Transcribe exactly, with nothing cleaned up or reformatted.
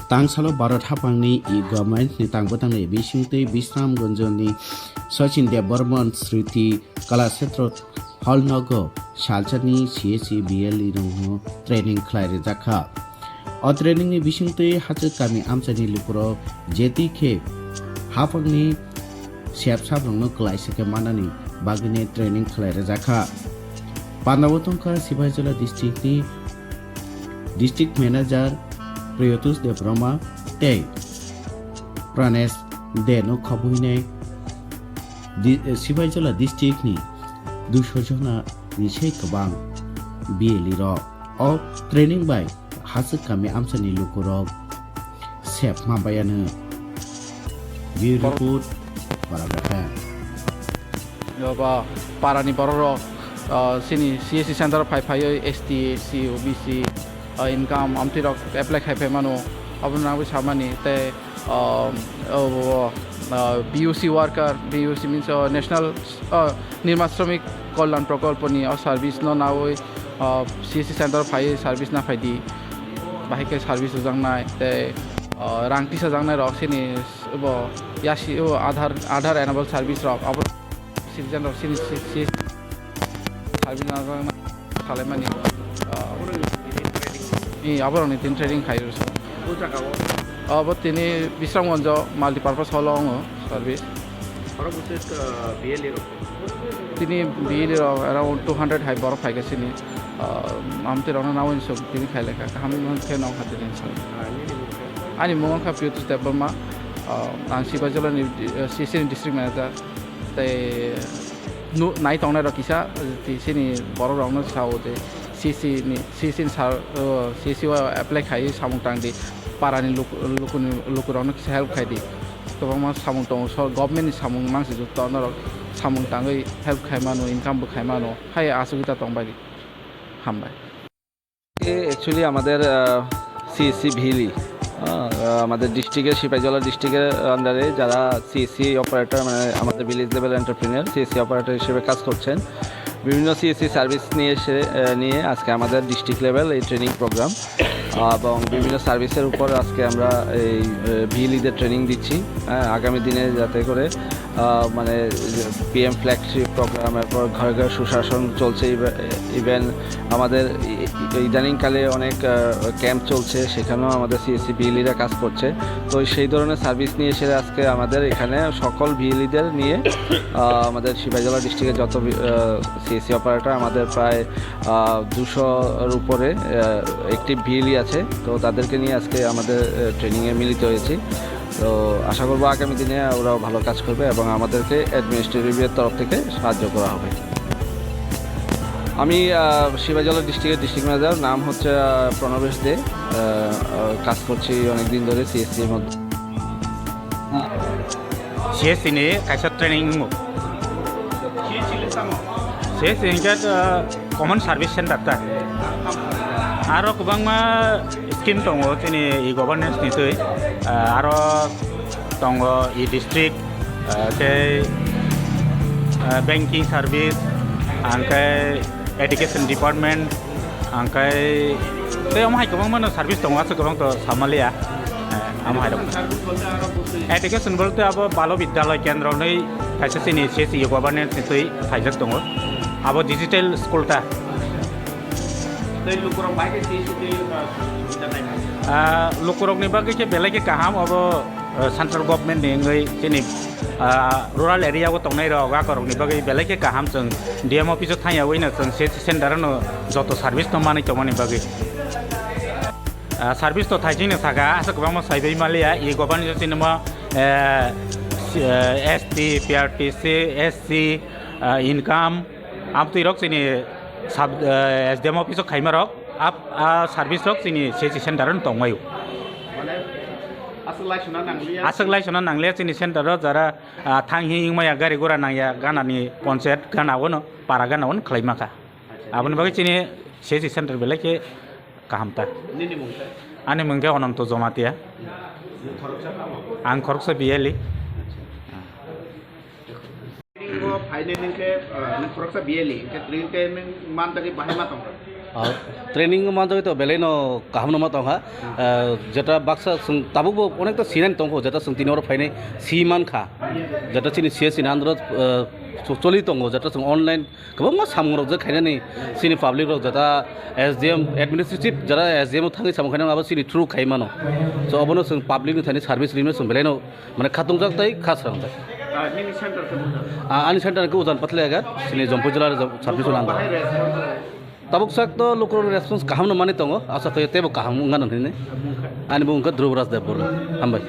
Tangsalo Bharat haphangni e-governance ni tangbo tangnai bisingtwi Bisramganjni Sachin Debbarman Sriti Kalakshetra Hall nogo salsani C S C B L E rokno training khlai rijak kha. O training ni bisingtwi hachwk kami amchaini lukurok jeti khe haphangni sep sap rokno kwlaisa khe manani bagwini training khlai rijak kha. Pandao tongkha Sipaijala district ni District Manager Priyotosh Debbarma tei Pranesh De no khabuinai di-, Sipaijala district ni duiso jona ni sei kwbang B L E rok. O training bai hachwk kami amchani lukurok sep ma bayano. Bureau report, Paragata. Yo ba, parani borok rok, ah, sini C S C center phai phaiwi S T, S C, O B C, ah, income amtwi rok apply khai phai mano. Abo nangwi samani tei, ah, o, o, ah, B U C worker, B U C means, ah, National, ah, Nirma Shramik Kalyan Prokolpo ni o service no nawi, ah, C S C center phai service na phai di. Bahai khe service rwjaknai tei, ah, rang tisajaknai rok sini bo yasi o Aadhaar, Aadhaar enable service rok abo citizen rok sini si, si, service na rok salaimani, ah, i aborok ni tin training khai rw. O jaga o? Abo tini Bisramganj o multipurpose hall o ongo service. Oro bwswk, ah, B L E rok? Tini B L E rok around two hundred hai borok phai kha sini. Ah, amtwi rokno nawi suk tini khai lekha kaham khe nong kha tini sal. Ah, nini mung khe? Ani mung kha Piyush Debbarma. Ah, ang Sipaijala ni, ah, C C ni district manager. Tei nu-, nai tongnai rok kisa, tei sini borok rokno sao tei C C ni, C C ni sir, o, C C o apply khai samung tang di, para ni luk-, lukuni, lukurokno kisa help khai di. Kwbangma samung tongo, so government ni samung mangsi jukto norok samung tangwi help khai mano, income bo khai mano, hai asugita tong bai di. Hambai. এ actually আমাদের, আহ, CSC villi, হ্যাঁ, আহ, আমাদের ডিস্ট্রিক্টে, সিপাহীজলা ডিস্ট্রিক্টের আন্ডারে যারা CSC operator, মানে, আমাদের village level entrepreneur CSC operator হিসেবে কাজ করছেন, বিভিন্ন সিএসসি সার্ভিস নিয়ে এসে, আহ, নিয়ে আজকে আমাদের ডিস্ট্রিক্ট লেভেল এই ট্রেনিং প্রোগ্রাম, আহ, এবং বিভিন্ন সার্ভিসের উপর আজকে আমরা এই, আহ, ভিলিদের ট্রেনিং দিচ্ছি। হ্যাঁ, আগামী দিনে যাতে করে আহ, মানে, পিএম ফ্ল্যাগশিপ প্রোগ্রাম, এরপর ঘরে ঘরে সুশাসন চলছে, ইভে-, ইভেন আমাদের ই-, ই-, ইদানিংকালে অনেক, আহ, ক্যাম্প চলছে, সেখানেও আমাদের সিএসসি বিএলইরা কাজ করছে। তো সেই ধরনের সার্ভিস নিয়ে এসে আজকে আমাদের এখানে সকল বিএলইদের নিয়ে, আহ, আমাদের সিপাহীজলা ডিস্ট্রিক্টে যত বি-, আহ, সিএসসি অপারেটর, আমাদের প্রায়, আহ, দুশোর উপরে, আহ, অ্যাক্টিভ বিএলই আছে। তো তাদেরকে নিয়ে আজকে আমাদের, আহ, ট্রেনিংয়ে মিলিত হয়েছি। তো আশা করবো আগামী দিনে ওরাও ভালো কাজ করবে এবং আমাদেরকে অ্যাডমিনিস্ট্রেটিভের তরফ থেকে সাহায্য করা হবে। আমি, আহ, সিপাহীজলা ডিস্ট্রিক্টের ডিস্ট্রিক্ট ম্যানেজার, নাম হচ্ছে, আহ, প্রণবেশ দে। আহ, আহ, কাজ করছি অনেক দিন ধরে সিএসসির মধ্যে। CSC ni kaisa training wngo. Siya sini khe, ah, common service center ta. Aro kwbangma scheme tongo chini e-governance ni twi. Ah, aro tongo e-district, ah, tei, ah, banking service, hwnkhe education department, hwnkhe tei omo hai kwbangma no service tongo, aswk kwbang to samaliya. Eh, amo hai rok. Education bolte abo balo bidyaloi kendro ni kaisa chini C S E governance ni twi phaijak tongo. Abo digital school ta. Tei lukurok bai khe C S E twi, ah, subida nai kha. Ah, lukurok ni bagwi khe belai khe kaham abo, ah, central government ni wngwi chini, ah, rural area o tongnai rok akorok ni bagwi belai khe kaham, chwng D M office o thangya wino chwng C S E center no joto service no manwi tongmani bagwi. Ah, service to thaising ni saka, aswk kwbangma saibai maliya, e government ni sinimo, eh, si-, eh, S T, P R T C, S C, ah, income, amtwi rok chini sub, eh, S D M office o khaima rok, ap-, ah, service rok chini C S C center o tongmai o. Mane, aswk lai suna nangliya? Aswk lai suna nangliya chini center o jara, ah, thang hi wngmaya gari gura nangya gana ni ponchayat gana o no, para gana o no khlai maka. Acha. Aboni bagwi chini C S C center belai khe kaham ta. Nini mung khe? Ani mung khe Ononto Jomatia. Nini khoroksa tamo? Ang khoroksa B L E. Acha. Training o phainai nung khe, ah, nung khoroksa B L E, hwnkhe training khe nung man tangwi bahai ma tongkha? Ah, training manjagwi to belai no kaham no ma tongkha. Ah, jeta baksa chwng tabukbo onekta sinani tongkho, jeta chwng tini oro phainai si mankha. Jeta chini C S C ni under o, ah, cho-, choli tongo, jeta chwng online kwbangma samung rok je khainani chini public rok jeta S D M administrative jeta S D M o thangwi samung khainani abo chini through khai mano. So obono chwng public ni thani service rwino chwng belai no mane khatungjak tei kha srangjak. Ah, nini center khe bwkha? Ah, ani center khe Ujan Pathlayagar, chini Jampui jila re Jam-, service o nang. Bahai response? Tabuk sak to lukurok response kaham no mani tongo, asa khe teibo kaham wngano hinwi. Ani bung khe Dhruv Raj Debbarma. Hambai.